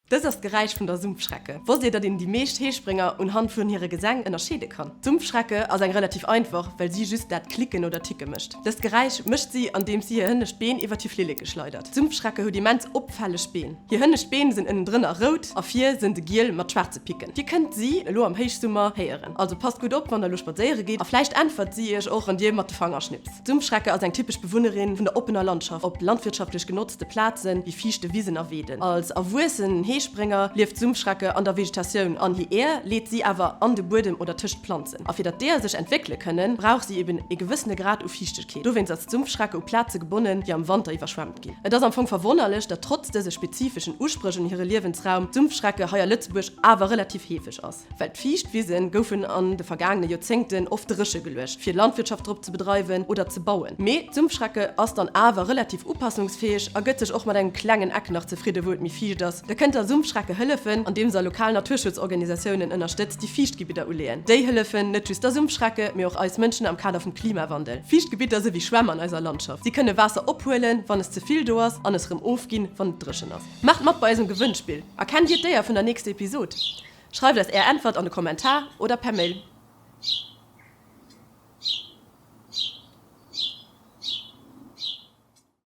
Dëst ass d'Geräisch vun der Sumpfschrecke. Wosst Dir, datt een déi meescht Heesprénger unhand vun hire Gesäng ënnerscheede kann? D'Sumpfschrecke ass eng relativ einfach, well si just dat Klicken oder Ticke mécht. Dëst Geräisch mécht si, andeems si hir hënnescht Been iwwert hir Flilleke schleidert. D'Sumpfschrecke huet immens opfälleg Been. Hir hënnescht Been sinn ënnendrënner rout a vir sinn se giel mat schwaarze Picken. Dir kënnt si elo am Héichsummer héieren. Also passt gutt op, wann der elo spadséiere gitt a vläicht äntwert si iech och, wann Dir mat de Fanger schnippst. D'Sumpfschrecke ass eng typesch Bewunnerin vun der oppener Landschaft op landwirtschaftlech genotzte Plazen, wéi fiichte Wisen a Weeden. Als erwuessen Heesprénger lieft d'Sumpfschrecke an der Vegetatioun an hir Eeër leet si awer an de Buedem oder tëscht Planzen. A fir datt d'Eeër sech entwéckele kënnen, brauch si eben e gewëssene Grad u Fiichtegkeet. Dowéinst ass d'Sumpfschrecke u Plaze gebonnen, déi am Wanter iwwerschwemmt ginn. Et ass am Fong verwonnerlech, datt trotz dëse spezifeschen Uspréch un hire Liewensraum, d'Sumpfschrecke hei a Lëtzebuerg awer relativ heefeg ass. Well d'Fiichtwisen goufen an de vergaangene Joerzéngten oft dréche geluecht, fir Landwirtschaft drop ze bedreiwen oder ze bauen. Mee d'Sumpfschrecke ass dann awer relativ upassungsfäeg a gëtt sech och mat engem klengen Eck nach zefridde wou et méi fiicht ass. Der kënnt der Sumpfschrecke hëllefen, andeems der lokal Naturschutzorganisatiounen ënnerstëtzt, déi Fiichtgebidder uleeën. Déi hëllefen net just der Sumpfschrecke, mee och eis Mënschen am Kader vum Klimawandel. Fiichtgebitter si wéi Schwämm an eiser Landschaft. Si kënne Waasser ophuelen, wann es ze vill do ass, an es erëm ofginn, wann et dréchen ass. Maacht mat bei eisem Gewënnspill! Erkennt dir d'Déier vun der nächster Episod? Schreift eis är Äntwert an de Kommentar oder per Mail.